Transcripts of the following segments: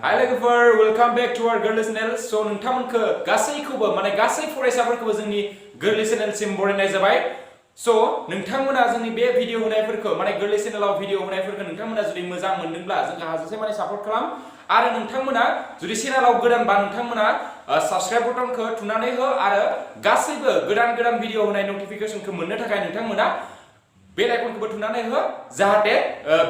हाय लोगोफोर welcome back to our गोरलै चेनेल सो नोंथांमोनखौ गासैखौबो माने गासै फरायसाफोरखौबो जोंनि गोरलै चेनेलसिम बरायनाय जाबाय सो नोंथांमोना जोंनि बे भिडिअ होनायफोरखौ माने गोरलै चेनेलाव भिडिअ होनायफोरखौ नोंथांमोना जुदि मोजां मोनदोंब्ला जोंखौ हाजासे माने सापर्ट खालाम आरो नोंथांमोना जुदि चेनेलाव गोदानबा नोंथांमोना साबस्क्राइब बटनखौ थुनानै हो आरो गासैबो गोदान भिडिअ होनाय नटिफिकेशनखौ मोननो थाखाय नोंथांमोना बेल आइकनखौबो थुनानै हो जाहाथे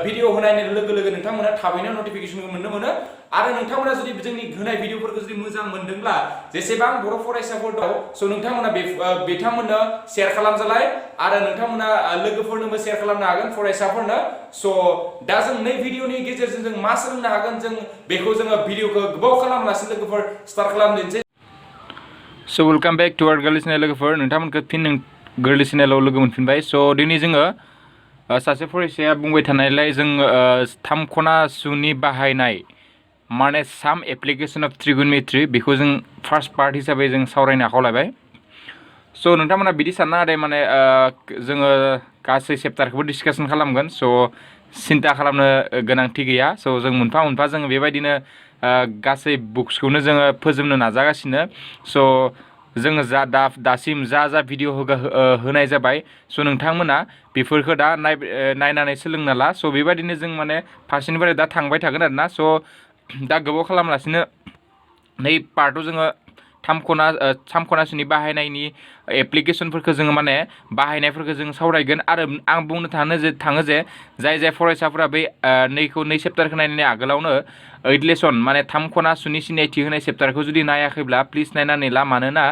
भिडिअ होनायनि लोगो लोगो नोंथांमोना थाबैनो नटिफिकेशनखौ मोननो मोनो आरो नोंथांमोना जुदि जोंनि होनाय भिडिअफोरखौ जुदि मोजां मोनदोंब्ला जेसेबां बर' फरायसाफोर दं सो नोंथांमोना बिथांमोननो शेयार खालामजालाय आरो नोंथांमोना लोगोफोरनोबो शेयार खालामनो हागोन फरायसाफोरनो सो दा जों नै भिडिअनि गेजेरजों जों मा सोलोंनो हागोन जों बेखौ जोङो भिडिअखौ गोबाव खालामालासिनो लोगोफोर स्टार्ट खालामदिनोसै सो वेलकाम बेक टु आवर गोरलै चेनेल लोगोफोर नोंथांमोनखौ फिन गोरलै चेनेलाव लोगो मोनफिनबाय सो दिनै जोङो सासे फरायसाया बुंबाय थानायलाय जों थाम खना सुनि बाहायनाय माने साम एप्लिकेशन अफ ट्रिगोनोमेट्री बेखौ जों फार्स्ट पार्ट हिसाबै जों सावरायनो आखायाव लाबाय सो नोंथांमोना बिदि साननो हादों माने जोङो गासै चेप्टारखौबो डिसकासन खालामगोन सो सिन्था खालामनो गोनांथि गैया सो जों मोनफा मोनफा जोङो बेबायदिनो गासै बुक्सखौनो जोङो फोजोबनो नाजागासिनो सो जोङो दासिम जा भिडिअ होनाय जाबाय सो नोंथांमोना बेफोरखौ दा नायनानै सोलोंना ला सो बेबायदिनो जों माने फारसेनिफ्राय दा थांबाय थागोन आरोना सो दा गोबाव खालामालासिनो नै पार्टआव जोङो थाम खनासोनि बाहायनायनि एप्लिकेशनफोरखौ जोङो माने बाहायनायफोरखौ जों सावरायगोन आरो आं बुंनो थाङो जे जाय फरायसाफोरा बै नै चेप्टारखौ नायनायनि आगोलावनो 8 लेसन माने थाम खनासुनि सिनायथि होनाय चेप्टारखौ जुदि नायाखैब्ला प्लिज नायनानै ला मानोना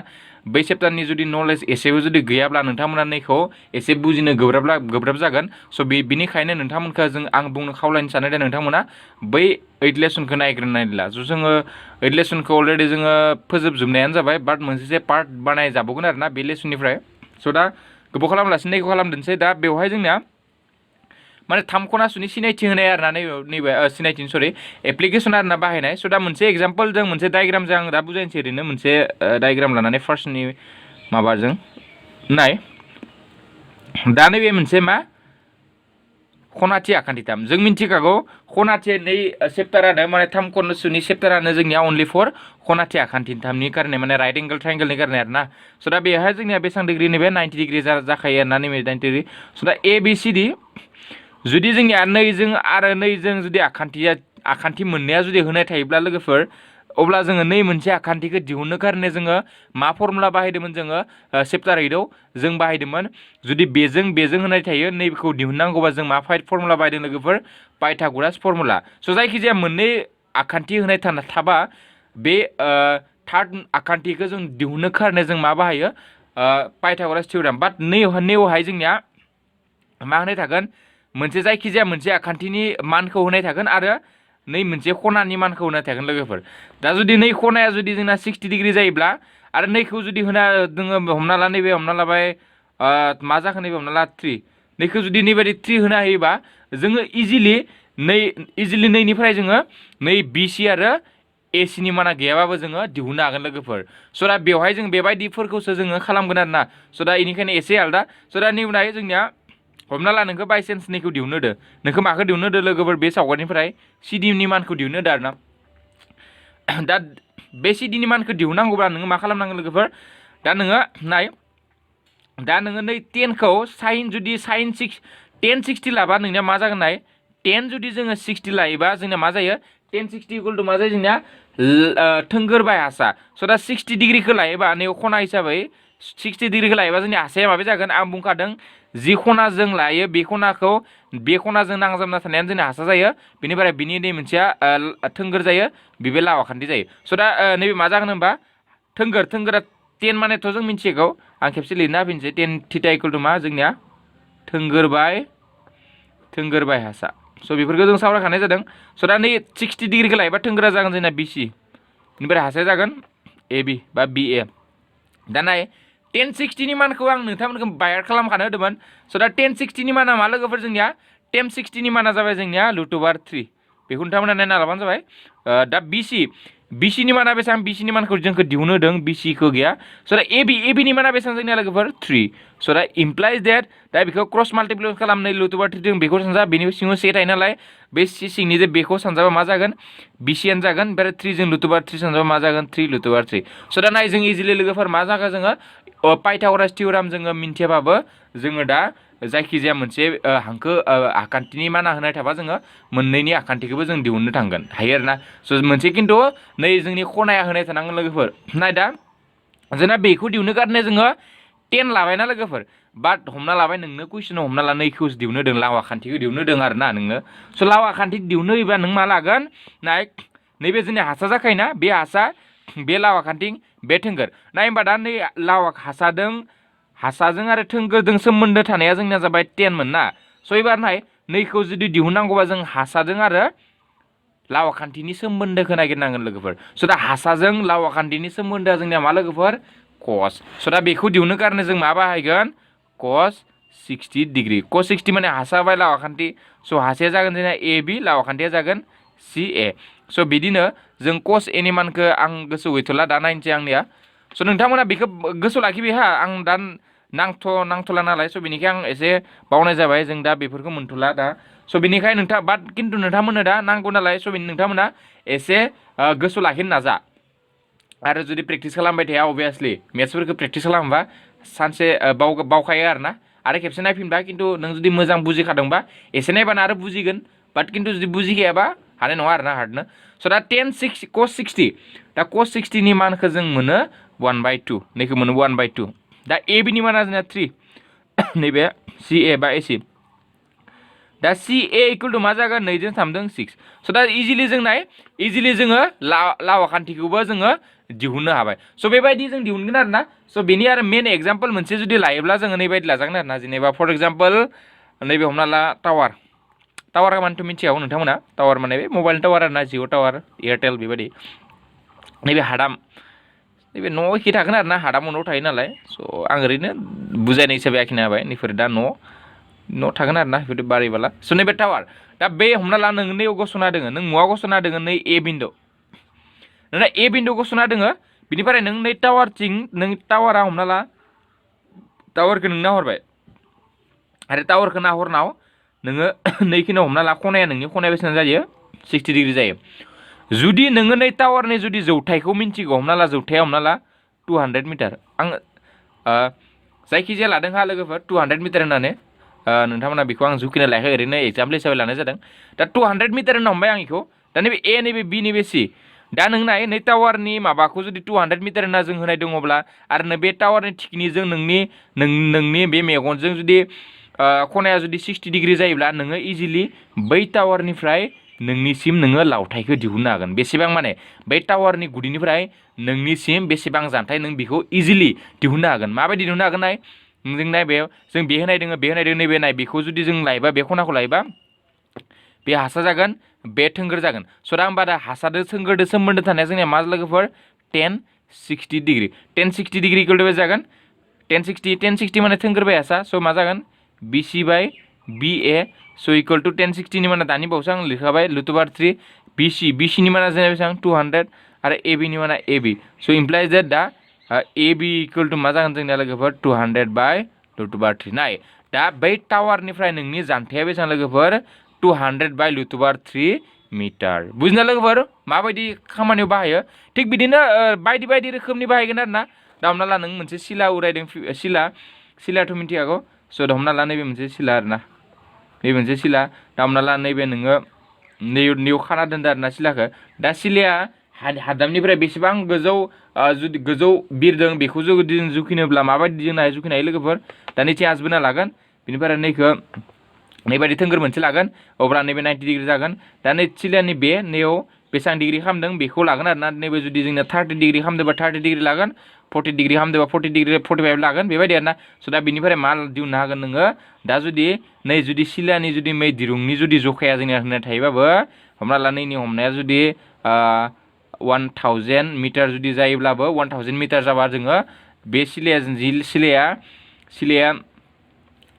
बै चेप्टारनि जुदि नलेज एसेबो जुदि गैयाब्ला नोंथांमोना नैखौ एसे बुजिनो गोब्राब जागोन सो बिनिखायनो नोंथांमोनखौ आं बुंनो खावलायनो सानो दे नोंथांमोना बै 8 लेसनखौ नायग्रोनानै ला स' जोङो 8 लेसनखौ अलरेडि जोङो फोजोबजोबनायानो जाबाय बाट मोनसे पार्ट बानायजाबावगोन आरोना बे लेसननिफ्राय स' दा गोबाव खालामालासिनो नैखौ खालामदोंसै दा बेवहाय जोंनिया माने थाम खनासुनि सिनायथि होनाय आरोना नैबे सिनायथिनि सरि एप्लिकेसन आरोना बाहायनाय स' दा मोनसे एग्जाम्पल जों मोनसे डायग्रामजों आं दा बुजायनोसै ओरैनो मोनसे डायग्राम लानानै फार्स्टनि माबाजों नाय दा नैबे मोनसे मा खनाथि आखान्थिथाम जों मिन्थिखागौ खनाथि नै चेप्टारानो माने थाम खनासुनि चेप्टारानो जोंनिया अनलि फर खनाथि आखान्थिथामनि कारणे माने राइट एंगल ट्रायंगलनि कारणे आरोना स' दा बेहाय जोंनिया बेसेबां डिग्रिनि बे 90 डिग्रि जाखायो आरोना नैबे 90 डिग्रि स' दा ए बि सि डि जुदि जोंनिया नैजों जुदि आखान्थि मोननैया जुदि होनाय थायोब्ला लोगोफोर अब्ला जोङो नै मोनसे आखान्थिखौ दिहुननो कारणे जोङो मा फर्मुला बाहायदोंमोन जोङो चेप्टार 8आव जों बाहायदोंमोन जुदि बेजों होनाय थायो नैबेखौ दिहुननांगौबा जों मा फर्मुला बाहायदों लोगोफोर पाइथागरास फर्मुला स' जायखिजाया मोननै आखान्थि होनाय थाबा बे थार्ड आखान्थिखौ जों दिहुननो कारणे जों मा बाहायो पाइथागरास थियराम बाट नैयावहाय जोंनिया मा होनाय थागोन मोनसे जायखिजाया मोनसे आखान्थिनि मानखौ होनाय थागोन आरो नै मोनसे खनानि मानखौ होनाय थागोन लोगोफोर दा जुदि नै खनाया जुदि जोंना 60 डिग्रि जायोब्ला आरो नैखौ जुदि होना दोङो हमना ला नैबे हमना लाबाय मा जाखो नैबे हमना ला 3 नैखौ जुदि नैबायदि 3 होना होयोबा जोङो इजिलि नैनिफ्राय जोङो नै बि सि आरो ए सिनि माना गैयाबाबो जोङो दिहुननो हागोन लोगोफोर स' दा बेवहाय जों बेबायदिफोरखौसो जोङो खालामगोन आरोना स' दा बेनिखायनो एसे आलदा स' दा नै उनावहाय जोंनिया हमना ला नोंखौ बायसान्स नैखौ दिहुननो होदो नोंखौ माखौ दिहुननो होदो लोगोफोर बे सावगारिनिफ्राय सिडिनि मानखौ दिहुननो होदो आरोना दा बे सिडिनि मानखौ दिहुननांगौब्ला नोङो मा खालामनांगोन लोगोफोर दा नोङो नाय दा नोङो नै 10खौ जुदि साइन 1060 लाबा नोंनिया मा जागोन नाय 10 जुदि जोङो 60 लायोबा जोंनिया मा जायो 1060 इकुवेल टु मा जायो जोंनिया थोंगोर बाय हासा स' दा 60 डिग्रिखौ लायोबा नैयाव खना हिसाबै 60 डिग्रिखौ लायोबा जोंनि हासाया माबे जागोन आं बुंखादों जि खनाजों लायो बे खनाजों नांजाबना थानायानो जोंनि हासा जायो बेनिफ्राय बिनि नै मोनसेया थोंगोर जायो बेबो लाव आखान्थि जायो स' दा नैबे मा जागोन होनबा थोंगोरा 10 मानेथ' जों मिथिगौ आं खेबसे लिरना होफिनसै 10 थीटा इकुवेल टु मा जोंनिया थोंगोर बाय हासा स' बेफोरखौ जों सावरायखानाय जादों स' दा नै 60 डिग्रिखौ लायोबा थोंगोरा जागोन जोंना बि सि बेनिफ्राय हासाया जागोन ए बि बा बि ए दा नाय 1060नि मानखौ आं नोंथांमोनखौ बायार खालामखानो होदोंमोन स' दा 1060नि माना मा लोगोफोर जोंनिया 1060नि माना जाबाय जोंनिया √3 बेखौ नोंथांमोना नायना लाबानो जाबाय दा बि BC नि माना बेसेबां BC नि मानखौ जोंखौ दिहुननो होदों BC खौ गैया स' दा AB नि माना बेसेबां जोंनिया लोगोफोर 3 स' दा इमप्लाइज देट दा बेखौ क्रस माल्टिप्लिकेसन खालामनाय लुटुबार 3 जों बेखौ सानजा बेनि सिङाव से थायो नालाय बे C सिंनि जे बेखौ सानजाबा मा जागोन BC आनो जागोन ओमफ्राय 3 जों लुटुबार 3 सानजाबा मा जागोन 3 लुटुबार 3 स' दा नाय जों इजिलि लोगोफोर मा जागोन जोङो पाइथागरास थियराम जोङो मिन्थियाबाबो जोङो दा जायखिजाया मोनसे हांखो आखान्थिनि माना होनाय थाबा जोङो मोननैनि आखान्थिखौबो जों दिहुननो थांगोन हायो आरोना स' मोनसे खिन्थु नै जोंनि खनाया होनाय थानांगोन लोगोफोर नाय दा जोंना बेखौ दिहुननो गारनो जोङो 10 लाबायना लोगोफोर बाट हमना लाबाय नोंनो कुइसनाव हमना ला नैखौ दिहुननो होदों लावा खान्थिखौ दिहुननो होदों आरोना नोङो स' लावा खान्थि दिहुननो होयोबा नों मा लागोन नाय नैबे जोंनि हासा जाखायोना बे हासा बे लावा खान्थि बे थोंगोर नाय होमबा दा नै लावा हासाजों आरो थोंगोरजों सोमोन्दो थानाया जोंनिया जाबाय 10 मोन ना स' एबार नाय नैखौ जुदि दिहुननांगौबा जों हासाजों आरो लावा खान्थिनि सोमोन्दोखौ नागिरनांगोन लोगोफोर स' दा हासाजों लावा खान्थिनि सोमोन्दोआ जोंनिया मा लोगोफोर कस स' दा बेखौ दिहुननो कारने जों मा बाहायगोन कस 60 डिग्री कस 60 माने हासा बाय लावा खान्थि स' हासाया जागोन जोंना AB लावा खान्थिया जागोन CA स' बिदिनो जों कस A नि मानखौ आं गोसोआव गैथ'ला दा नायनोसै आंनिया स' नोंथांमोना बेखौ गोसोआव लाखिबाय हा आं दा नांथ'ला नालाय स' बेनिखाय आं एसे बावनाय जाबाय जों दा बेफोरखौ मोनथ'ला दा स' बेनिखाय बाट खिन्थु नोंथांमोननो दा नांगौ नालाय स' नोंथांमोना एसे गोसोआव लाखिनो नाजा आरो जुदि प्रेक्टिस खालामबाय थाया अभियासलि मेथ्सफोरखौ प्रेक्टिस खालामोबा सानसे बावखायो आरोना आरो खेबसे नायफिनबा खिन्थु नों जुदि मोजां बुजिखादोंबा एसे नायबानो आरो बुजिगोन बाट खिन्थु जुदि बुजिखायाबा हानाय नङा आरोना हार्डनो स' दा cos 60 दा cos 60 नि मानखौ जों मोनो 1/2 नैखौ मोनो 1/2 दा AB नि माना जोंना 3 नैबे CA बा AC दा CA इक्वल टु मा जागोन 2 जों 3 जों 6 स' दा इजिलि जोङो लावा खान्थिखौबो जोङो दिहुननो हाबाय स' बेबायदि जों दिहुनगोन आरोना स' बेनि आरो मेन एग्जाम्पल मोनसे जुदि लायोब्ला जोङो नैबायदि लाजागोन आरोना जेनेबा फर एग्जाम्पल नैबे हमना ला टावार मानेथ' मिथियाव नोंथांमोना टावार माने बे मबाइल टावार आरोना जिअ टावार एयारटेल बेबायदि नैबे हादाम नैबे न' एखे थागोन आरोना हादामाव न' थायो नालाय स' आं ओरैनो बुजायनाय हिसाबै आखिनो हाबाय नैफोर दा न' थागोन आरोना बेफोर बारिबाला स' नैबे टावार दा बे हमना ला नों नैयाव गसंना दोङो नों मुवा गसंना दोङो नै ए बिन्दु नोंना ए बिन्दु गसंना दोङो बिनिफ्राय नों नै टावारथिं नों टावारा हमना ला टावारखौ नों नाहरबाय आरो टावारखौ नाहरनाव नोङो नैखिनियाव हमना ला खनाया नोंनि खनाया बेसेबां जायो 60 डिग्री जायो जुदि नोङो नै टावारनि जुदि जौथाइखौ मिन्थिगौ हमना ला जौथाया हमना ला 200 मिटार आं जायखिजाया लादों हा लोगोफोर 200 मिटार होननानै नोंथांमोना बेखौ आं जुखिना लायाखै ओरैनो एग्जाम्पल हिसाबै लानाय जादों दा 200 मिटार होनना हमबाय आं बेखौ दा नैबे ए नैबे बि नैबे सि दा नों नाय नै टावारनि माबाखौ जुदि 200 मिटार होनना जों होनाय दङब्ला आरो नै बे टावारनि थिखिनिजों नोंनि बे मेगनजों जुदि खनाया जुदि 60 डिग्री जायोब्ला नोङो इजिलि बै टावारनिफ्राय नोंनिसिम नोङो लावथाइखौ दिहुननो हागोन बेसेबां माने बै टावारनि गुदिनिफ्राय नोंनिसिम बेसेबां जानथाय नों बेखौ इजिलि दिहुननो हागोन माबायदि दिहुननो हागोन नाय जों नाय बेयाव जों बे होनाय दोङो नैबे नाय बेखौ जुदि जों लायोबा बे खनाखौ लायोबा बे हासा जागोन बे थोंगोर जागोन स' दा होमबा दा हासादो थोंगोरदो सोमोन्दो थानाया जोंनिया मा लोगोफोर 1060 डिग्री 1060 डिग्री इक्वल टु जागोन 1060 माने थोंगोर बाय हासा स' मा जागोन BC बाय BA स' इक्वल टु 1060 नि माना दानि बावसो आं लिरखाबाय लुटुबार 3 BC नि माना जोंना बेसेबां 200 आरो AB नि माना AB स' इमप्लाइज देट दा AB इक्वल टु मा जागोन जोंनिया लोगोफोर 200 बाय लुटुबार 3 नाय दा बै टावारनिफ्राय नोंनि जानथाया बेसेबां लोगोफोर 200 बाय लुटुबार 3 मिटार बुजिना लोगोफोर माबायदि खामानियाव बाहायो थिग बिदिनो बायदि रोखोमनि बाहायगोन आरोना दा हमना ला नों मोनसे सिला उरायदों सिलायाथ' मिथिखागौ स' दा हमना ला नैबे मोनसे सिला आरोना बे मोनसे सिला दा हमना ला नैबे नोङो नैयाव खाना दोनदो आरोना सिलाखौ दा सिलाया हादामनिफ्राय बेसेबां जुदि गोजौ बिरदों बेखौ जुदि जुखिनोब्ला माबायदि जों जुखिनो हायो लोगोफोर दा नैथि आजबोना लागोन बिनिफ्राय नैखौ नैबायदि थोंगोर मोनसे लागोन अब्ला नैबे 90 डिग्री जागोन दा नै सिलानि बे नैयाव बेसेबां डिग्री खालामदों बेखौ लागोन आरोना नैबे जुदि जोंना 30 डिग्री खालामदोंबा 30 डिग्री लागोन 40 डिग्री खालामदोंबा 40 डिग्री 45 लागोन बेबायदि आरोना स' दा बिनिफ्राय मा दिहुननो हागोन नोङो दा जुदि सिलानि जुदि मै दिरुंनि जुदि जखाया जोंनिया होनाय थायोबाबो हमना ला नैनि हमनाया जुदि 1000 मिटार जुदि जायोब्लाबो 1000 मिटार जाबा जोङो बे सिलाया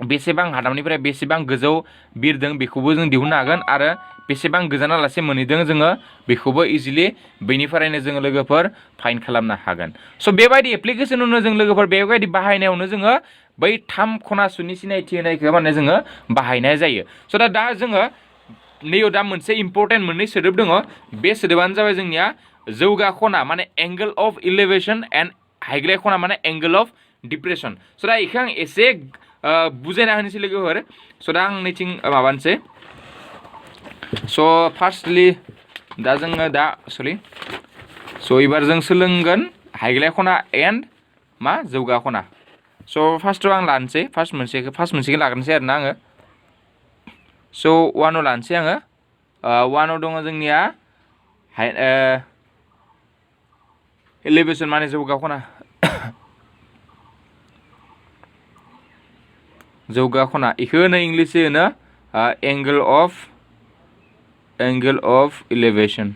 बेसेबां हादामनिफ्राय बेसेबां गोजौ बिरदों बेखौबो जों दिहुननो हागोन आरो बेसेबां गोजानालासे मोनहैदों जोङो बेखौबो इजिलि बैनिफ्रायनो जोङो लोगोफोर फाइन्ड खालामनो हागोन स' बेबायदि एप्लिकेसनावनो जों लोगोफोर बेबायदि बाहायनायावनो जोङो बै 3 खना सुनि सिनायथि होनायखौ माने जोङो बाहायनाय जायो स' दा जोङो नैयाव दा मोनसे इम्परटेन्ट मोननै सोदोब दङ बे सोदोबानो जाबाय जोंनिया जौगा खना माने एंगल अफ इलेभेसन एन्ड हाइग्लाय खना माने एंगल अफ डिप्रेसन स' दा इखौ आं एसे बुजायना होनोसै लोगोफोर स' दा आं नैथिं माबानोसै स' फार्स्टलि दा जोङो दा स' एबार जों सोलोंगोन हाइग्लाय खना एन्ड मा जौगा खना स' फार्स्टआव आं लानोसै फार्स्ट मोनसेखौ लाग्रोनोसै आरोना आङो स' वानाव लानोसै आङो वानाव दङ जोंनिया इलेभेसन माने जौगा खना जौगा खना इखौ होनो इंलिसै होनो एंगल अफ इलेभेसन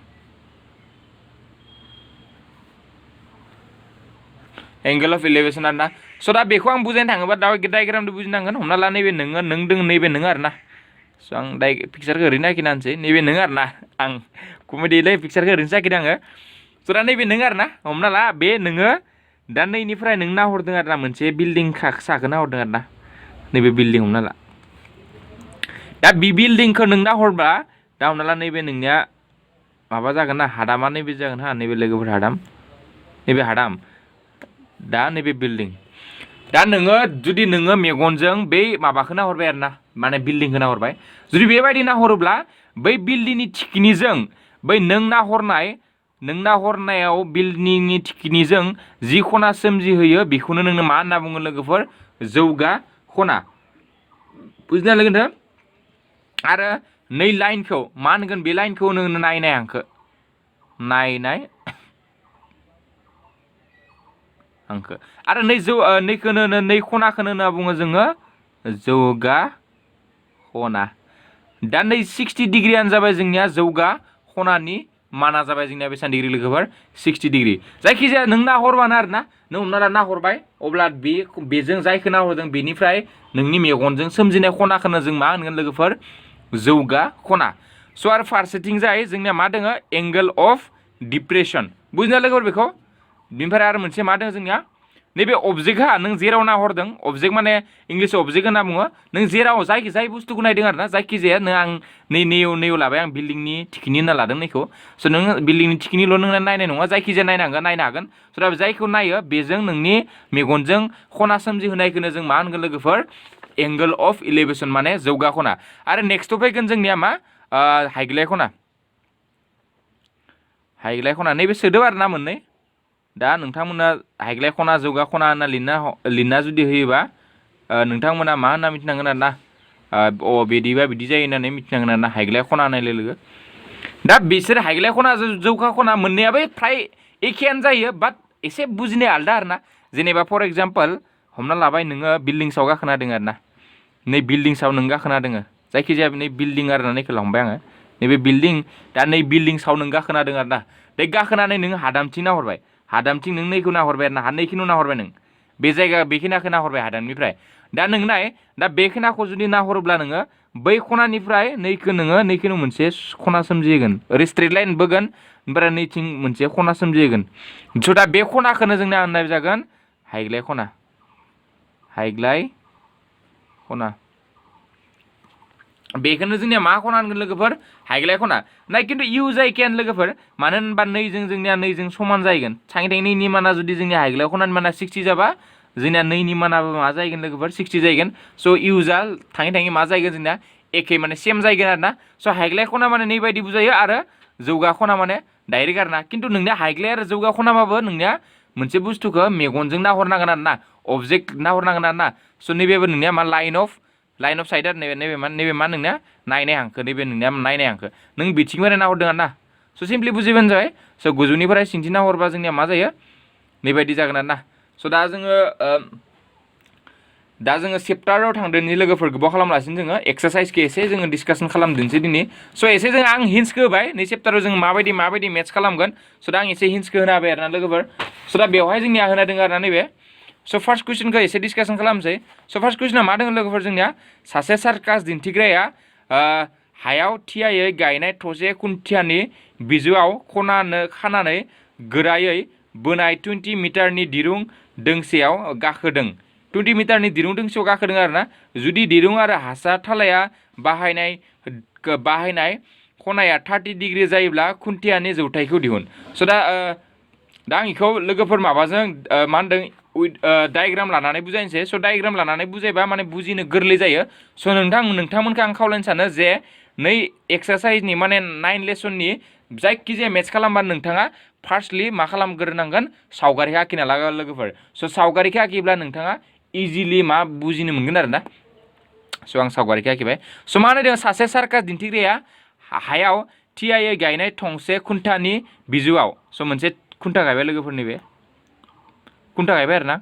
एंगल अफ इलेभेसन आरोना स' दा बेखौ आं बुजायनो थाङोबा दा डायग्रामजों बुजिनांगोन हमना ला नैबे नोङो नों दों नैबे नोङो आरोना स' आं पिक्सारखौ ओरैनो आखिना होनोसै नैबे नोङो आरोना आं कमेडिलै पिक्सारखौ ओरैनोसो आखिदों आङो स' दा नैबे नोङो आरोना हमना ला बे नोङो दा नैनिफ्राय नों नाहरदों आरोना मोनसे बिल्डिं साखौ नाहरदों आरोना नैबे बिल्डिं हमना ला दा बे बिल्डिंखौ नों नाहरबा दा हमना ला नैबे नोंनिया माबा जागोन ना हादामा नैबे जागोन हा नैबे लोगोफोर हादाम नैबे हादाम दा नैबे बिल्डिं दा नोङो जुदि नोङो मेगनजों बै माबाखौ नाहरबाय आरोना माने बिल्डिंखौ नाहरबाय जुदि बेबायदि नाहरोब्ला बै बिल्डिंनि थिखिनिजों बै नों नाहरनायाव बिल्डिंनि थिखिनिजों जि खना सोमजिहोयो बेखौनो नोंनो मा होनना बुङो लोगोफोर जौगा खना बुजिना लोगोफोर आरो नै लाइनखौ मा होनगोन बे लाइनखौ नोङो नायनाय हांखो नायनाय हांखो आरो नैखौनो नै खनाखौनो होनना बुङो जोङो जौगा खना दा नै 60 डिग्रियानो जाबाय जोंनिया जौगा खनानि माना जाबाय जोंनिया बेसेबां डिग्रि लोगोफोर 60 डिग्रि जायखिजाया नों नाहरबानो आरोना नों हमना ला नाहरबाय अब्ला बेजों जायखौ नाहरदों बेनिफ्राय नोंनि मेगनजों सोमजिनाय खनाखौनो जों मा होनगोन लोगोफोर जौगा खना स' आरो फारसेथिं जाय जोंनिया मा दङ एंगल अफ डिप्रेसन बुजिना लोगोफोर बेखौ बेनिफ्राय आरो मोनसे मा दङ जोंनिया नैबे अबजेक्टहा नों जेराव नाहरदों अबजेक्ट माने इंलिसाव अबजेक्ट होनना बुङो नों जेराव जाय बुस्थुखौ नायदों आरोना जायखिजाया नों आं नैयाव लाबाय आं बिल्डिंनि थिखिनि होनना लादों नैखौ स' नों बिल्डिंनि थिखिनिल' नों नायनाय नङा जायखिजाया नायनो हागोन स' दा जायखौ नायो बेजों नोंनि मेगनजों खना सोमजिहोनायखौनो जों मा होनगोन लोगोफोर एंगल अफ इलेभेसन माने जौगा खना आरो नेक्स्टआव फैगोन जोंनिया मा हाइग्लाय खना नैबे सोदोब आरोना मोननै दा नोंथांमोना हाइग्लाय खना जौगा खना होनना लिरना जुदि होयोबा नोंथांमोना मा होनना मिथिनांगोन आरोना बिदिबा बिदि जायो होननानै मिथिनांगोन आरोना हाइग्लाय खना होननाय लोगो दा बिसोर हाइग्लाय खना जौगा खना मोननैयाबो फ्राय एखेयानो जायो बाट एसे बुजिनाया आलदा आरोना जेनेबा फर एग्जाम्पल हमना लाबाय नोङो बिल्डिं सायाव गाखोना दङ आरोना नै बिल्डिं सायाव नों गाखोना दङ जायखिजाया नै बिल्डिं आरोना नैखौ लांबाय आङो नैबे बिल्डिं दा नै बिल्डिं सायाव नों गाखोना दङ आरोना बे गाखोनानै नों हादामथिं नाहरबाय हादामथिं नों नैखौ नाहरबाय आरोना नैखिनियाव नाहरबाय नों बे जायगा बेखिनिखौ नाहरबाय हादामनिफ्राय दा नों नाय दा बेखिनिखौ जुदि नाहरोब्ला नोङो बै खनानिफ्राय नैखिनो मोनसे खना सोमजिहोगोन ओरै स्ट्रेट लाइन बोगोन ओमफ्राय नैथिं मोनसे खना सोमजिहोगोन स' दा बे खनाखौनो जोंना होननाय जागोन हाइग्लाय खना बेखौनो जोंनिया मा खना होनगोन लोगोफोर हाइग्लाय खना नाय खिन्थु इउज एखेयानो लोगोफोर मानो होनबा नैजों समान जाहैगोन थाङै नैनि माना जुदि जोंनिया हाइग्लाय खनानि माना 60 जाबा जोंनिया नैनि मानाबो मा जाहैगोन लोगोफोर 60 जाहैगोन स' इउजआ थाङै मा जाहैगोन जोंनिया एखे माने सेम जाहैगोन आरोना स' हाइग्लाय खना माने नैबायदि बुजायो आरो जौगा खना माने डाइरेक्ट आरोना खिन्थु नोंनिया हाइग्लाय आरो जौगा खनाबाबो नोंनिया मोनसे बुस्थुखौ मेगनजों नाहरनांगोन आरोना अबजेक्ट नाहरनांगोन आरोना स' नैबेबो नोंनिया मा लाइन अफ साइड आरो नैबे मा नोंनिया नायनाय हांखो नैबे नोंनिया नायनाय हांखो नों बिथिंनिफ्राय नाहरदों आरोना स' सिम्पलि बुजिबानो जाबाय स' गोजौनिफ्राय सिंथिं नाहरबा जोंनिया मा जायो नैबायदि जागोन आरोना स' दा जोङो चेप्टाराव थांदोंनि लोगोफोर गोबाव खालामलासिनो जोङो एक्सारसाइजखौ एसे जोङो डिसकासन खालामदोंसै दिनै स' एसे जों आं हिन्ट्सखौ होबाय नै चेप्टाराव जों माबायदि मेथ्स खालामगोन स' दा आं एसे हिन्ट्सखौ होना होबाय आरोना लोगोफोर स' दा बेवहाय जोंनिया होना दङ आरोना नैबे स' फार्स्ट कुइसनखौ एसे डिसकासन खालामसै स' फार्स्ट कुइसना मा दङ लोगोफोर जोंनिया सासे सार्कास दिन्थिग्राया हायाव थियायै गायनाय थसे खुन्थियानि बिजौआव खनानो खानानै गोरायै बोनाय 20 मिटारनि दिरुं दोंसेयाव गाखोदों 20 मिटारनि दिरुं दोंसेयाव गाखोदों आरोना जुदि दिरुं आरो हासा थालाया बाहायनाय खनाया 30 डिग्री जायोब्ला खुन्थियानि जौथायखौ दिहुन स' दा आं इखौ लोगोफोर माबाजों मा होनदों डायग्राम लानानै बुजायनोसै स' डायग्राम लानानै बुजायबा माने बुजिनो गोरलै जायो स' नोंथांमोनखौ आं खावलायनो सानो जे नै एक्सारसाइजनि माने 9 लेसननि जायखिजाया मेथ्स खालामबा नोंथाङा फार्स्टलि मा खालामग्रोनांगोन सावगारिखौ आखिना लागोन लोगोफोर स' सावगारिखौ आखिब्ला नोंथाङा इजिलि मा बुजिनो मोनगोन आरोना स' आं सावगारिखौ आखिबाय स' मा होनदों सासे सार्कास दिन्थिग्राया हायाव थियायै गायनाय थंसे खुन्थानि बिजौआव स' मोनसे खुन्था गायबाय लोगोफोर नैबे खुन्था गायबाय आरोना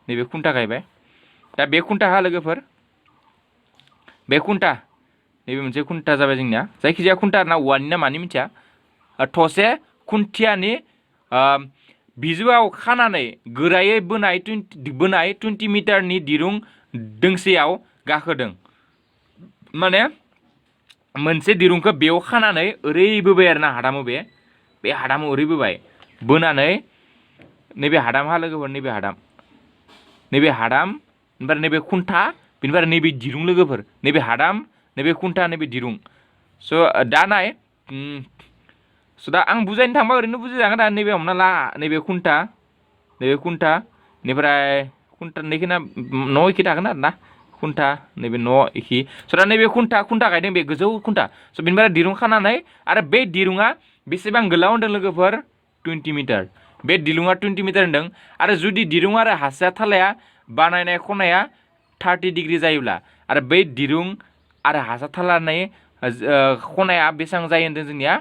नैबे खुन्था गायबाय दा बे खुन्थाहा लोगोफोर बे खुन्था नैबे मोनसे खुन्था जाबाय जोंनिया जायखिजाया खुन्था आरोना औवानि ना मानि मिथिया थसे खुन्थियानि बिजौआव खानानै गोरायै बोनाय 20 मिटारनि दिरुं दोंसेयाव गाखोदों माने मोनसे दिरुंखौ बेयाव खानानै ओरै बोबाय आरोना हादामो बे हादामो ओरै बोबाय बोनानै नैबे हादामहा लोगोफोर नैबे हादाम ओमफ्राय नैबे खुन्था बेनिफ्राय नैबे दिरुं लोगोफोर नैबे हादाम नैबे खुन्था नैबे दिरुं स' दा नाय स' दा आं बुजायनो थांबा ओरैनो बुजिजागोन दा नैबे हमना ला नैबे खुन्था बेनिफ्राय खुन्था नैखिना न' एखि थागोन आरोना खुन्था नैबे न' एखि स' दा नैबे खुन्था गायदों बे गोजौ खुन्था स' बेनिफ्राय दिरुं खानानै आरो बे दिरुङा बेसेबां गोलाव होनदों लोगोफोर 20 मिटार बे दिरुङा 20 मिटार होनदों आरो जुदि दिरुं आरो हासा थालाया बानायनाय खनाया 30 डिग्री जायोब्ला आरो बै दिरुं आरो हासा थालानि खनाया बेसेबां जायो होनदों जोंनिया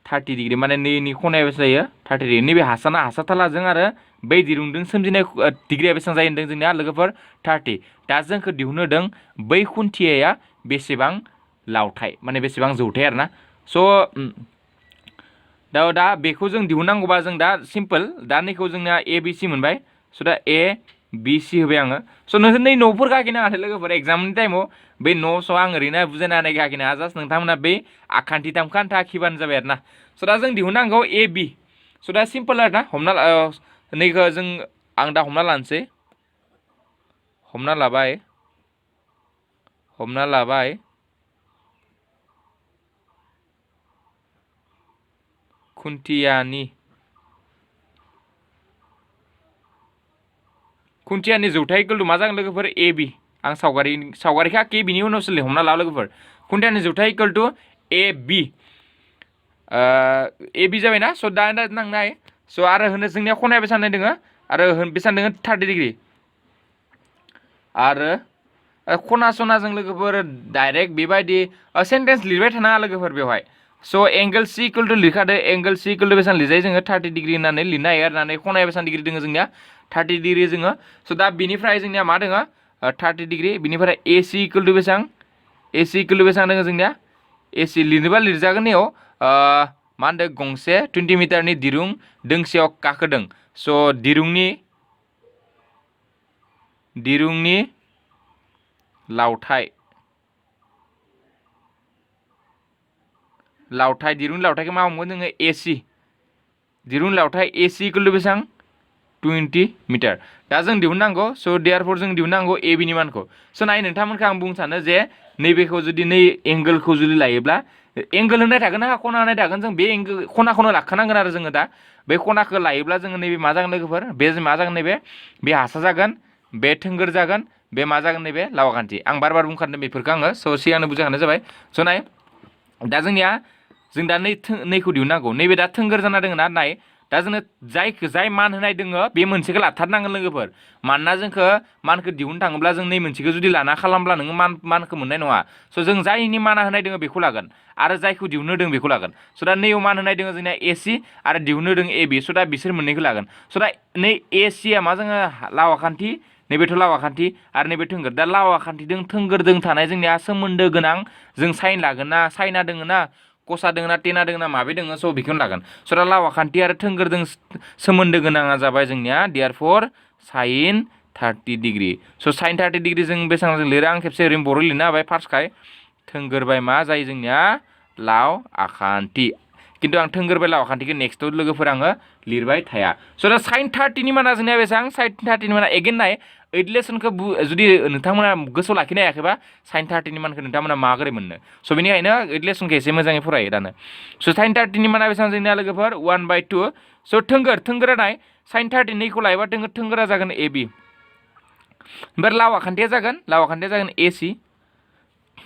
30 डिग्री माने नैनि खनाया बेसेबां जायो 30 डिग्री नैबे हासा थालाजों आरो बै दिरुंजों सोमजिनाय डिग्रिया बेसेबां जायो होनदों जोंनिया लोगोफोर 30 दा जोंखौ दिहुननो होदों बै खुन्थियाया बेसेबां लावथाय माने बेसेबां जौथाय आरोना स' दा बेखौ जों दिहुननांगौबा जों दा सिम्पल दा नैखौ जोंना ABC मोनबाय स' दा ABC होबाय आङो स' नोंसोर नै न'फोरखौ आखिनाङाखै लोगोफोर एग्जामनि टाइमाव बे न' स' आं ओरैनो बुजायना होनायखौ आखिनाङा जास्ट नोंथांमोना बे आखान्थि थामखान्था आखिबानो जाबाय आरोना स' दा जों दिहुननांगौ AB स' दा सिम्पल आरोना हमना नैखौ आं दा हमना लानोसै हमना लाबाय खुन्थियानि जौथाय इकुवेल टु मा जागोन लोगोफोर AB आं सावगारिखौ आखि बिनि उनावसो हमना ला लोगोफोर खुन्थियानि जौथाय इकुवेल टु AB जाबायना स' दा नांनाय स' आरो होनो जोंनिया खनाया बेसेबां दङ आरो बेसेबां दङ 30 डिग्री आरो खना सनाजों लोगोफोर डाइरेक्ट बेबायदि सेन्टेन्स लिरबाय थानाङा लोगोफोर बेवहाय स' एंगल C इकुवेल टु लिरखादो एंगल C इकुवेल टु बेसेबां लिरजायो जोङो 30 डिग्री होननानै लिरनो हायो आरो खनाया बेसेबां डिग्री दङ जोंनिया 30 डिग्री जोङो स' दा बिनिफ्राय जोंनिया मा दङ 30 डिग्री बिनिफ्राय AC इकुवेल टु बेसेबां दङ जोंनिया AC लिरनोबा लिरजागोन इयाव मा होनदों गंसे 20 मिटारनि दिरुं दोंसेयाव गाखोदों स' दिरुंनि लावथाय दिरुंनि लावथायखौ मा हमगोन जोङो AC दिरुंनि लावथाय AC इकुवेल टु बेसेबां 20 मिटार दा जों दिहुननांगौ स' देयारफोर जों दिहुननांगौ AB नि मानखौ स' नाय नोंथांमोनखौ आं बुंनो सानो जे नैबेखौ जुदि एंगोलखौ जुदि लायोब्ला एंगोल होननाय थागोन ना खना होननाय थागोन जों बे खनाखौनो लाखानांगोन आरो जोङो दा बे खनाखौ लायोब्ला जोङो नैबे मा जागोन लोगोफोर बे मा जागोन नैबे हासा जागोन बे थोंगोर जागोन बे मा जागोन नैबे लावाखान्थि आं बार बुंखादों बेफोरखौ आङो स' सिगांनो बुजायखानाय जाबाय स' नाय दा जोंनिया जों दा नैखौ दिहुननांगौ नैबे दा थोंगोर जाना दङ ना नाय दा जोङो जाय मान होनाय दोङो बे मोनसेखौ लाथारनांगोन लोगोफोर मानोना जोंखौ मानखौ दिहुननो थाङोब्ला जों नै मोनसेखौ जुदि लाना खालामब्ला नोङो मानखौ मोननाय नङा स' जों जायनि माना होनाय दोङो बेखौ लागोन आरो जायखौ दिहुननो दों बेखौ लागोन स' दा नैयाव मान होनाय दोङो जोंनिया AC आरो दिहुननो दों AB स' दा बिसोर मोननैखौ लागोन स' दा नै AC आ मा जोङो लावाखान्थि नैबेथ' लावाखान्थि आरो नैबे थोंगोर दा लावाखान्थिजों थोंगोरजों थानाय जोंनिया सोमोन्दो गोनां जों साइन लागोन ना साइना दोङो ना कसा दोङो ना टेना दोङो ना माबे दोङो स' बेखौनो लागोन स' दा लावाखान्थि आरो थोंगोरजों सोमोन्दो गोनाङा जाबाय जोंनिया देयारफर साइन 30 डिग्री स' साइन 30 डिग्री जों बेसेबां जों लिरो आं खेबसे ओरैनो बर' लिरना होबाय फार्स्टखाय थोंगोरबाय मा जायो जोंनिया लाव आखान्थि खिन्थु आं थोंगोरबाय लाव आखान्थिखौ नेक्स्टआव लोगोफोर आङो लिरबाय थाया स' दा साइन 30 नि माना जोंनिया बेसेबां साइन 30 नि माना एगेन नाय 8 लेसनखौ जुदि नोंथांमोना गोसोआव लाखिनो हायाखैबा साइन 30 नि मानखौ नोंथांमोना माबोरै मोननो स' बेनिखायनो 8 लेसनखौ एसे मोजाङै फरायो दानो स' साइन 30 नि माना बेसेबां जोंनिया लोगोफोर 1/2 स' थोंगोरा नाय साइन 30 खौ लायोबा थोंगोरा जागोन AB ओमफ्राय लाव आखान्थिया जागोन AC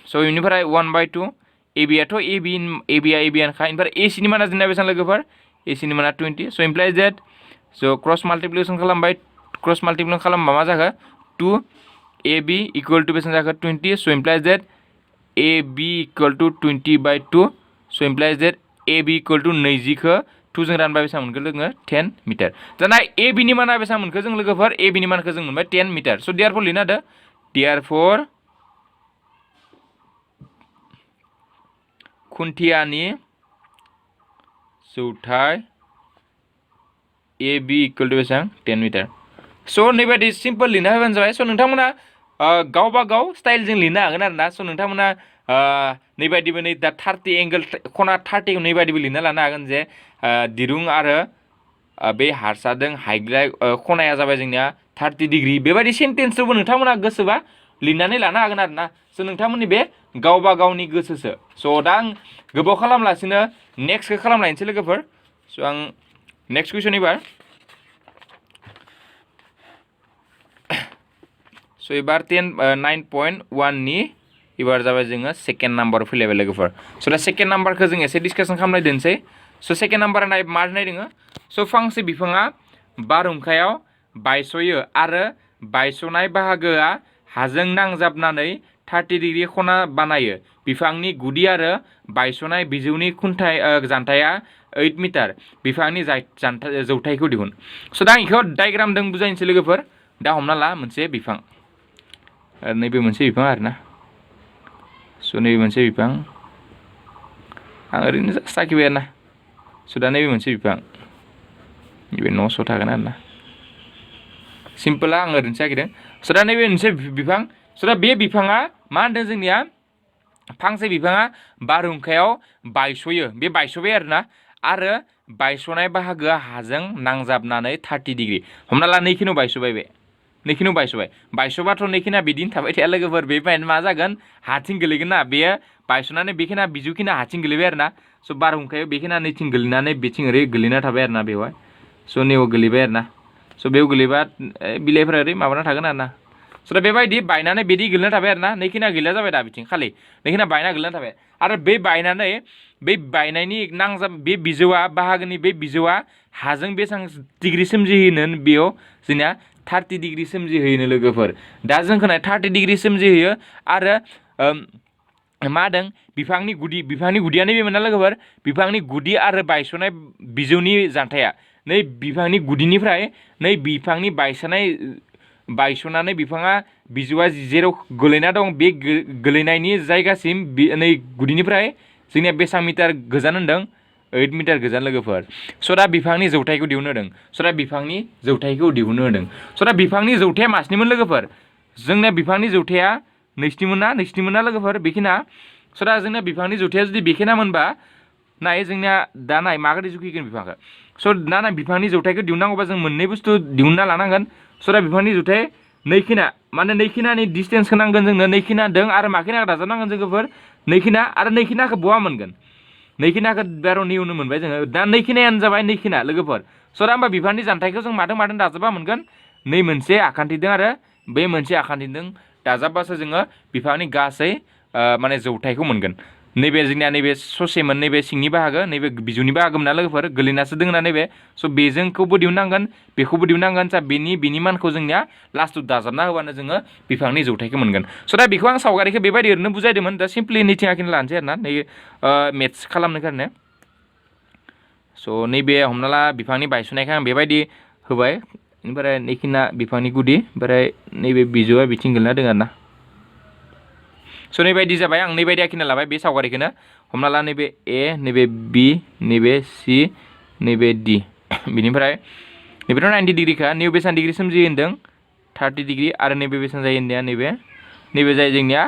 स' बेनिफ्राय 1/2 ABआथ' ABआनोखा ओमफ्राय AC नि माना जोंना बेसेबां लोगोफोर AC नि माना 20 स' इमप्लाइज देट स' क्रस माल्टिप्लिकेसन खालामबा मा जाखो 2 AB इकुवेल टु बेसेबां जाखो 20 स' इमप्लाइज देट AB इकुवेल टु 20/2 स' इमप्लाइज देट AB इकुवेल टु 20खौ 2 जों रानबा बेसेबां मोनगोन जोङो 10 मिटार दाना AB नि माना बेसेबां मोनखो जों लोगोफोर AB नि मानखौ जों मोनबाय 10 मिटार स' देयारफोर लिरना होदो देयारफोर खुन्थियानि जौथाय AB इकुवेल टु बेसेबां 10 मिटार स' नैबायदि सिम्पल लिरना होबानो जाबाय स' नोंथांमोना गावबा गाव स्टाइलजों लिरनो हागोन आरोना स' नोंथांमोना नैबायदिबो नै दा 30 एंगोल खना 30 नैबायदिबो लिरना लानो हागोन जे दिरुं आरो बे हारसादों हाइग्राय खनाया जाबाय जोंनिया 30 डिग्री बेबायदि सेन्टेन्सबो नोंथांमोना गोसोबा लिरनानै लानो हागोन आरोना स' नोंथांमोननि बे गावबा गावनि गोसोसो स' दा आं गोबाव खालामलासिनो नेक्स्टखौ खालामलायनोसै लोगोफोर स' आं नेक्स्ट कुइसन एबार स' एबार 9.1 नि एबार जाबाय जोङो सेकेन्ड नाम्बार फैलायबाय लोगोफोर स' दा सेकेन्ड नाम्बारखौ जों एसे डिसकासन खालामनाय दोनसै स' सेकेन्ड नाम्बारा मा नाय दोङो स' फांसे बिफाङा बारहुंखायाव बायस'यो आरो बायस'नाय बाहागोआ हाजों नांजाबनानै 30 डिग्री खना बानायो बिफांनि गुदि आरो बायस'नाय बिजौनि जानथाया 8 मिटार बिफांनि जौथायखौ दिहुन स' दा आं बेखौ डायग्रामजों बुजायनोसै लोगोफोर दा हमना ला मोनसे बिफां नैबे मोनसे बिफां आरोना स' नैबे मोनसे बिफां आं ओरैनो जास्ट आखिबाय आरोना स' दा नैबे मोनसे बिफां नैबे न' स' थागोन आरोना सिम्पोला आं ओरैनोसो आखिदों स' दा नैबे मोनसे बिफां स' दा बे बिफाङा मा होनदों जोंनिया फांसे बिफाङा बारहुंखायाव बायस'यो बे बायस'बाय आरो बायस'नाय बाहागोआ हाजों नांजाबनानै 30 डिग्री हमना ला नैखिनाव बायस'बाय बे नैखिनाव बायस'बाथ' नैखिना बिदिनो थाबाय थाया लोगोफोर बे मा जागोन हाथिं गोलैगोन ना बेयो बायस'नानै बेखिना बिजौखिना हाथिं गोलैबाय आरोना स' बारहुंखायाव बेखिना नैथिं गोलैनानै बेथिं ओरै गोलैना थाबाय आरोना बेवहाय स' नैयाव गोलैबाय आरोना स' बेयाव गोलैबा बिलाइफोरा ओरै माबाना थागोन आरोना स' दा बेबायदि बायनानै बिदि गोलैना थाबाय आरोना नैखिना गैला जाबाय दा बिथिं खालि नैखिना बायना गोलैना थाबाय आरो बे बायनानै बे बायनायनि नांजाब बे बिजौआ बाहागोनि बे बिजौआ हाजों बेसेबां डिग्री सोमजिहोनो बेयाव जोंनिया 30 डिग्री सोमजिहोयो लोगोफोर दा जोंखौ 30 डिग्री सोमजिहोयो आरो मा होदों बिफांनि गुदिया नैबे मोना लोगोफोर बिफांनि गुदि आरो बायस'नाय बिजौनि जानथाया नै बिफांनि गुदिनिफ्राय नै बिफांनि बायस'नानै बिफाङा बिजौआ जेराव गोलैना दं बे गोलैनायनि जायगासिम नै गुदिनिफ्राय जोंनिया बेसेबां मिटार गोजान होनदों 8 मिटार गोजान लोगोफोर स' दा बिफांनि जौथायखौ दिहुननो होदों स' दा बिफांनि जौथायखौ दिहुननो होदों स' दा बिफांनि जौथाया मासिनिमोन लोगोफोर जोंना बिफांनि जौथाया नैस्निमोन ना लोगोफोर बेखिना स' दा जोंना बिफांनि जौथाया जुदि बेखिना मोनबा नाय जोंनिया दा नाय माबायदि जुखिगोन बिफांखौ स' दा नाय बिफांनि जौथायखौ दिहुननांगौबा जों मोननै बुस्थु दिहुनना लानांगोन स' दा बिफांनि जौथाय नैखिना माने नैखिनानि डिसटेन्सखौ नांगोन जोंनो नैखिना दं आरो माखिना दाजाबनांगोन जोंफोर नैखिना आरो नैखिनाखौ बहा मोनगोन नैखिनाखौ बार'नि उनाव मोनबाय जोङो दा नैखिनायानो जाबाय नैखिना लोगोफोर स' दा होमबा बिफांनि जानथायखौ जों मादों दाजाबा मोनगोन नै मोनसे आखान्थिदों आरो बे मोनसे आखान्थिदों दाजाबबासो जोङो बिफांनि गासै माने जौथायखौ मोनगोन नैबे जोंनिया नैबे ससेमोन नैबे सिंनि बाहागो नैबे बिजौनि बाहागो मोना लोगोफोर गोलैनासो दङ ना नैबे स' बेजोंखौबो दिहुननांगोन बेखौबो दिहुननांगोन जा बिनि मानखौ जोंनिया लास्टआव दाजाबना होबानो जोङो बिफांनि जौथायखौ मोनगोन स' दा बेखौ आं सावगारिखौ बेबायदि ओरैनो बुजायदोंमोन दा सिम्पलि नैथिं आखिना लानोसै आरोना नै मेथ्स खालामनो खारने स' नैबे हमना ला बिफांनि बायस'नायखौ आं बेबायदि होबाय ओमफ्राय नैखिना बिफांनि गुदि ओमफ्राय नैबे बिजौआ बिथिं गोलैना दङ आरोना स' नैबायदि जाबाय आं नैबायदि आखिना लाबाय बे सावगारिखौनो हमना ला नैबे ए नैबे बि नैबे सि नैबे डि बिनिफ्राय नैबेथ' 90 डिग्रीखा नैबे बेसेबां डिग्री सोमजियो होनदों 30 डिग्री आरो नैबे बेसेबां जायो होनदों नैबे जायो जोंनिया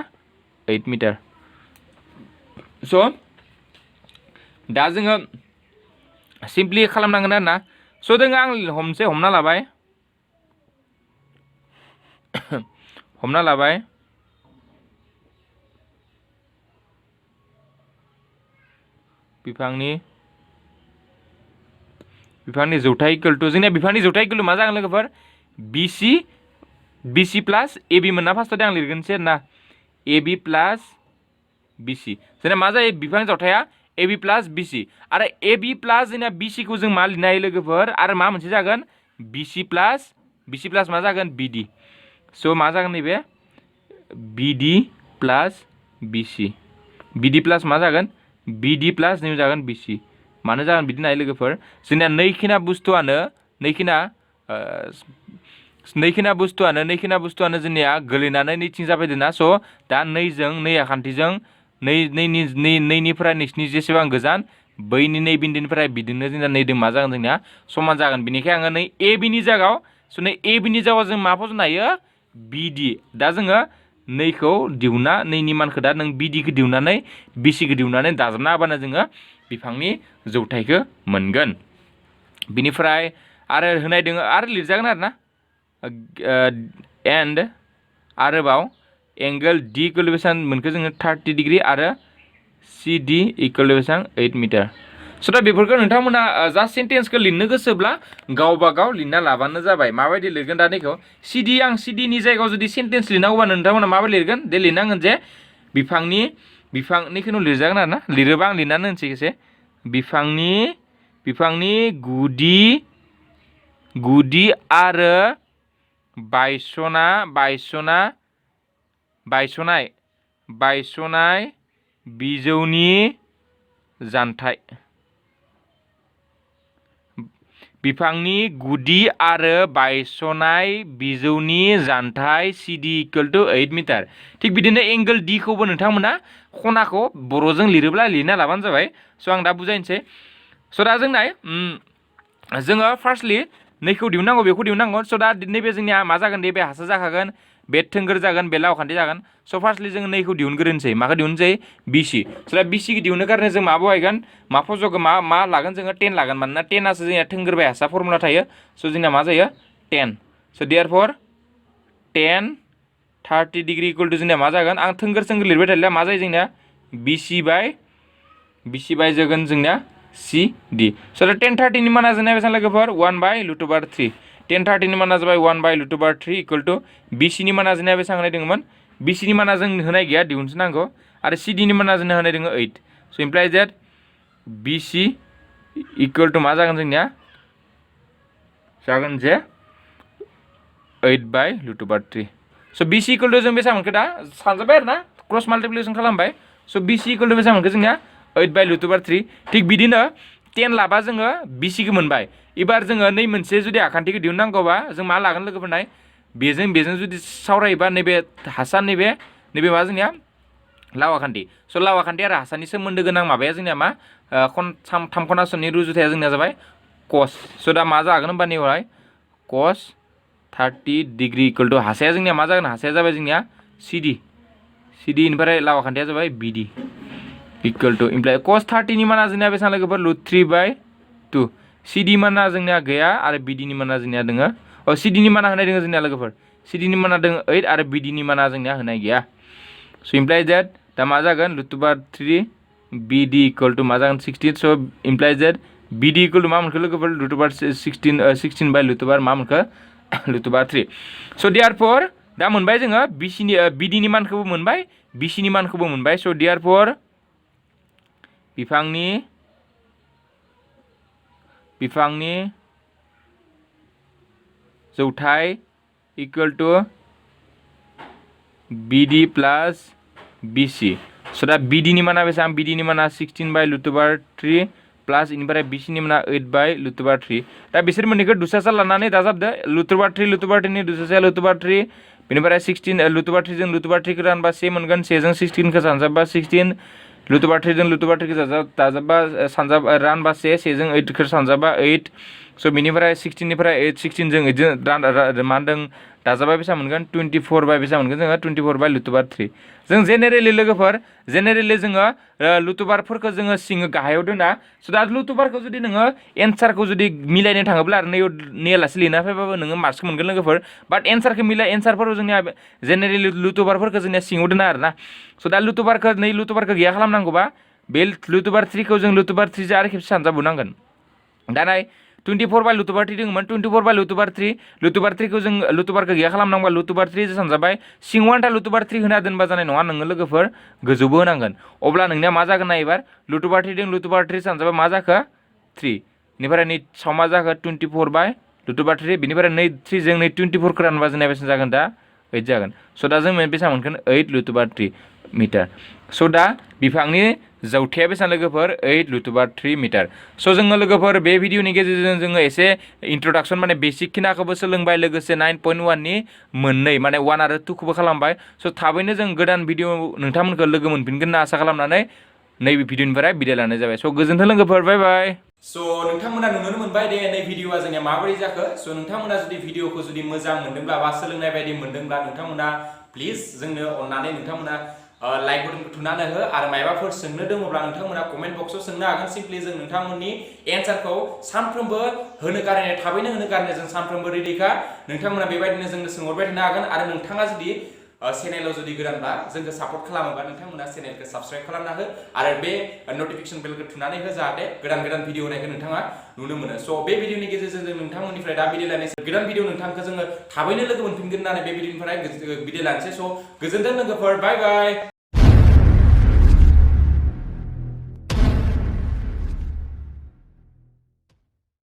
8 मिटार स' दा जोङो सिम्पलि खालामनांगोन आरो ना स' जोङो आं हमना लाबाय बिफांनि जौथाय इक्वल टु जोंनिया बिफांनि जौथाय इक्वल टु मा जागोन लोगोफोर BC प्लास AB मोनना फार्स्टआव आं लिरगोनसै आरो ना AB प्लास BC जोंना मा जायो बिफांनि जौथाया AB प्लास BC आरो AB प्लास जोंना BC खौ जों मा लिरनो हायो लोगोफोर आरो मा मोनसे जागोन BC प्लास मा जागोन BD स' मा जागोन नैबे BD प्लास BD प्लास मा जागोन BD प्लास नैबे जागोन BC मानो जागोन बिदिनो हायो लोगोफोर जोंनिया नैखिना बुस्थुआनो जोंनिया गोलैनानै नैथिं जाफैदों ना स' दा नै आखान्थिजों नैनिफ्राय नोंसिनि जेसेबां गोजान बैनि नै बिन्दोनिफ्राय बिदिनो जोंना नैदों मा जागोन जोंनिया समान जागोन बेनिखायनो आङो नै ABनि जायगायाव स' नै ABनि जायगायाव जों मा फसंनो हायो BD दा जोङो नैखौ दिहुना नैनि मानखौ दा नों BDखौ दिहुननानै BCखौ दिहुननानै दाजाबना होबानो जोङो बिफांनि जौथायखौ मोनगोन बिनिफ्राय आरो होनाय दङ आरो लिरजागोन आरो ना एन्ड आरोबाव एंगल D इक्वल बेसेबां मोनखो जोङो 30 डिग्री आरो CD इक्वल बेसेबां 8 मिटार स' दा बेफोरखौ नोंथांमोना जास्ट सेन्टेन्सखौ लिरनो गोसोब्ला गावबा गाव लिरना लाबानो जाबाय माबायदि लिरगोन दा नैखौ आं CDनि जायगायाव जुदि सेन्टेन्स लिरनांगौबा नोंथांमोना माबायदि लिरगोन दे लिरनांगोन जे बिफांनिखौनो लिरजागोन आरो ना लिरोबा आं लिरनानै होनोसै एसे बिफांनि गुदि आरो बायस'नाय बिजौनि जानथाय बिफांनि गुदि आरो बायस'नाय बिजौनि जानथाय CD इक्वल टु 8 मिटार थिग बिदिनो एंगल D खौबो नोंथांमोना खनाखौ बर'जों लिरोब्ला लिरना लाबानो जाबाय स' आं दा बुजायनोसै स' दा जोङो फार्स्टलि नैखौ दिहुननांगौ बेखौ दिहुननांगौ स' दा नैबे जोंनिया मा जागोन बे हासा जाखागोन बे थोंगोर जागोन बे लावखान्थि जागोन स' फार्स्टलि जोङो नैखौ दिहुनग्रोनोसै माखौ दिहुनसै BC स' दा BCखौ दिहुननो कारने जों मा बाहायगोन मा फज'गोन मा लागोन जोङो 10 लागोन मानोना 10आसो जोंनिया थोंगोर बाय हासा फर्मुला थायो स' जोंना मा जायो 10 स' देयारफर 10 30 डिग्री इक्वल टु जोंनिया मा जागोन आं थोंगोर लिरबाय थालिया मा जायो जोंनिया BC बाय जागोन जोंनिया CD स' दा 10 30 नि माना जोंनिया बेसेबां लोगोफोर 1/√3 10 30 नि माना जाबाय 1/√3 इक्वल टु BC नि माना जोंनिया बेसेबां होनाय दङमोन BC नि माना जों होनाय गैया दिहुनसो नांगौ आरो CD नि माना जोंनो होनाय दङ 8 स' इमप्लाइज देट BC इक्वल टु मा जागोन जोंनिया जागोन जे 8/√3 स' BC इक्वल टु जों बेसेबां मोनखो दा सानजाबाय आरो ना क्रस माल्टिप्लिकेसन खालामबाय स' BC इक्वल टु बेसेबां मोनखो जोंनिया 8/√3 थिग बिदिनो 10 लाबा जोङो BCखौ मोनबाय एबार जोङो नै मोनसे जुदि आखान्थिखौ दिहुननांगौबा जों मा लागोन लोगोफोरनाय बेजों जुदि सावरायोबा नैबे हासा नैबे मा जोंनिया लाव आखान्थि स' लाव आखान्थि आरो हासानि सोमोन्दो गोनां माबाया जोंनिया मा थाम खनासनि रुजुथाया जोंनिया जाबाय कस स' दा मा जागोन होनबा नैबेहाय कस 30 डिग्री इक्वल टु हासाया जोंनिया मा जागोन हासाया जाबाय जोंनिया CD इनिफ्राय लाव आखान्थिया जाबाय BD इक्वल टु इमप्लाइ कस 30 नि माना जोंनिया बेसेबां लोगोफोर √3/2 CD माना जोंनिया गैया आरो BD नि माना जोंनिया दोङो CD नि माना होनाय दोङो जोंनिया लोगोफोर CD नि माना दोङो 8 आरो BD नि माना जोंनिया होनाय गैया स' इमप्लाइज देट दा मा जागोन √3 BD इक्वल टु मा जागोन 16 स' इमप्लाइज देट BD इक्वल टु मा मोनखो लोगोफोर √16 मा मोनखो √3 स' देयारफर दा मोनबाय जोङो BD नि मानखौबो मोनबाय BC नि मानखौबो मोनबाय स' देयारफर बिफांनि जौथाय इक्वल टु BD प्लास BC स' दा BD नि माना बेसेबां BD नि माना 16/√3 प्लास इनिफ्राय BC नि माना 8/√3 दा बिसोर मोननैखौ दुसासा लानानै दाजाबदो √3 नि दुसासाया √3 बेनिफ्राय 16 √3 जों √3 खौ रानबा 1 मोनगोन 1 जों 16 खौ सानजाबबा 16 लुटुबार 3 जों लुटुबार 3 खौ दाजाबबा सानजाबा रानबा 1 जों 8 खौ सानजाबा 8 स' बिनिफ्राय 16 निफ्राय 8 16 जों इदिनो मा होनदों दाजाबा बेसेबां मोनगोन 24 बाय बेसेबां मोनगोन जोङो 24 बाय लुटुबार 3 जों जेनेरेलि लोगोफोर जेनेरेलि जोङो लुटुबारफोरखौ जोङो सिङो गाहायाव दोना स' दा लुटुबारखौ जुदि नोङो एन्सारखौ जुदि मिलायनो थाङोब्ला आरो नैयाव नेयालासे लिरना फैबाबो नोङो मार्क्सखौ मोनगोन लोगोफोर बाट एन्सारखौ एन्सारफोराव जोंनिया जेनेरेलि लुटुबारफोरखौ जोंनिया सिङाव दोना आरोना स' दा लुटुबारखौ गैया खालामनांगौबा बे लुटुबार 3 खौ जों लुटुबार 3 जों आरो खेबसे सानजाबबावनांगोन दा नाय 24 बाय लुटुबार 3 दङमोन 24 बाय लुटुबार 3 खौ जों लुटुबारखौ गैया खालामनांगौबा लुटुबार 3 जों सानजाबाय सिङाव आन्था लुटुबार 3 होना दोनबा जानाय नङा नोङो लोगोफोर गोजौबो होनांगोन अब्ला नोंनिया मा जागोन ना एबार लुटुबार 3 जों लुटुबार 3 सानजाबा मा जाखो 3 बेनिफ्राय नै साव मा जाखो 24 बाय लुटुबार 3 बेनिफ्राय नै 3 जों नै 24 खौ रानबा जोंनिया बेसेबां जागोन दा 8 जागोन स' दा जों बेसेबां मोनगोन 8 लुटुबार 3 मिटार स' दा बिफांनि जौथाया बेसेबां लोगोफोर 8 लुटुबार 3 मिटार स' जोङो लोगोफोर बे भिडिअनि गेजेरजों जोङो एसे इन्ट्रडाक्सन माने बेसिक खिनाखौबो सोलोंबाय लोगोसे 9.1 नि मोननै माने 1 आरो 2 खौबो खालामबाय स' थाबैनो जों गोदान भिडिअ नोंथांमोनखौ लोगो मोनफिनगोन होनना आसा खालामनानै नैबे भिडिअनिफ्राय बिदाय लानाय जाबाय स' गोजोन्थों लोगोफोर बाय बाय स' नोंथांमोना नुनो मोनबाय दे नै भिडिअआ जोंनिया माबोरै जाखो स' नोंथांमोना जुदि भिडिअखौ जुदि मोजां मोनदोंब्ला बा सोलोंनाय बायदि मोनदोंब्ला नोंथांमोना प्लिज जोंनो अननानै नोंथांमोना लाइक बटनखौ थुनानै हो आरो मायबाफोर सोंनो दङब्ला नोंथांमोना कमेन्ट बक्सआव सोंनो हागोन सिम्पलि जों नोंथांमोननि एन्सारखौ सानफ्रोमबो होनो गारनाय थाबैनो होनो गारनाय जों सानफ्रोमबो रेडिखा नोंथांमोना बेबायदिनो जोंनो सोंहरबाय थानो हागोन आरो नोंथाङा जुदि चेनेलाव जुदि गोदानब्ला जोंखौ सापर्ट खालामोबा नोंथांमोना चेनेलखौ साबस्क्राइब खालामना हो आरो बे नटिफिकेसन बेलखौ थुनानै हो जाहाथे गोदान भिडिअ होनायखौ नोंथाङा नुनो मोनो स' बे भिडिअनि गेजेरजों जों नोंथांमोननिफ्राय दा बिदाय लानोसै गोदान भिडिअ नोंथांखौ जोङो थाबैनो लोगो मोनफिनगोन होननानै बे भिडिअनिफ्राय बिदाय लानोसै स' गोजोन्थों लोगोफोर बाय बाय